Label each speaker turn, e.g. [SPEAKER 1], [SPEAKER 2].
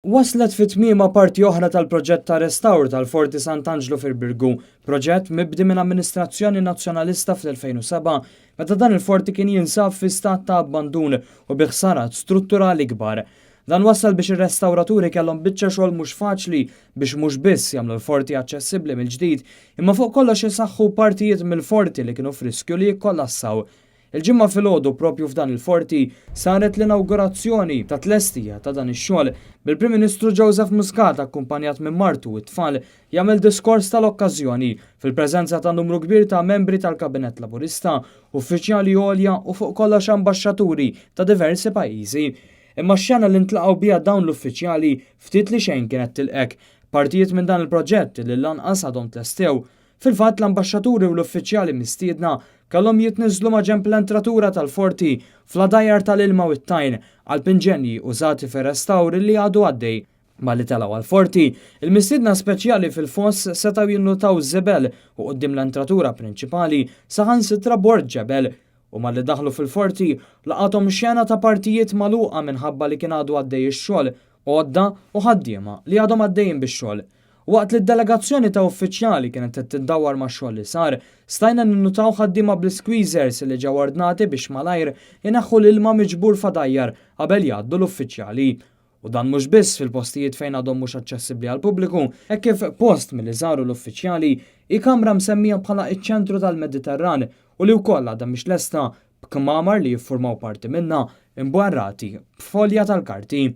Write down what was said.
[SPEAKER 1] Waslet fi tmiemha parti oħra tal-proġett ta' restawr tal-Forti Sant'Anġlu fil-Birgu, proġett mibdi minn amministrazzjoni nazzjonalista fl-2007, meta dan il-forti kien jinsab fi stat ta' abbandun u bi ħsarat strutturali kbar. Dan wassal biex ir-restawraturi kellhom biċċa xogħol mhux faċli biex mhux biss jagħmlu l-forti aċċessibbli mill-ġdid, imma fuq kollox isaħħu partijiet mill-forti li kienu f'riskju li jikkollassaw. Il-Ġimgħa filgħodu propju f'dan il-forti saret l-inawgurazzjoni ta' tlestija ta' dan ix-xogħol bil-Prim Ministru Joseph Muscat, akkumpanjat minn martu u t-tfal, jagħmel diskors tal-okkażjoni fil-preżenza ta' numru kbir ta' membri tal-Kabinett Laburista, uffiċjali għolja u fuq kollox ambaxxaturi ta' diversi pajjiżi. Imma x-xena li ntlaqgħu biha dawn l-uffiċjali ftit li xejn kienet tilqek. Partijiet minn dan il-proġett li lanqas għadhom tlestew. Fil-fatt, l-ambaxxaturi u l-uffiċjali mistiedna kellhom jitniżlu maġenb l-entratura tal-forti fl-għadajjar tal-ilma u t-tajn għal inġenji użati fir-restawr li għadu għaddej. Malli telgħu għal-forti, il-mistiedna speċjali fil-foss setgħu jinnutaw żibel u quddiem l-entratura prinċipali saħansitra bord ġebel. U malli daħlu fil-forti, laqathom xena ta' partijiet magħluqa minħabba li kien għadu għaddej ix-xogħol, għodda u ħaddiema li għadhom għaddejjin bix-xogħol. Waqt li d-delegazzjoni ta' uffiċjali kienet qed tiddawwar ma' xogħol li sar, stajna ninnutaw ħaddiema bl-squeezers li ġew ordnati biex malajr ineħħu l-ilma miġbur f'għadajjar qabel jgħaddu l-uffiċjali. U dan mhux biss fil-postijiet fejn għadhom mhux aċċessibbli għall-pubbliku, hekk kif post milli żaru l-uffiċjali hi kamra msemmija bħala iċ-ċentru tal-Mediterran u li wkoll għadha mhix lesta, b'kmamar li jiffurmaw parti minnha imbarrati b'folja tal-karti.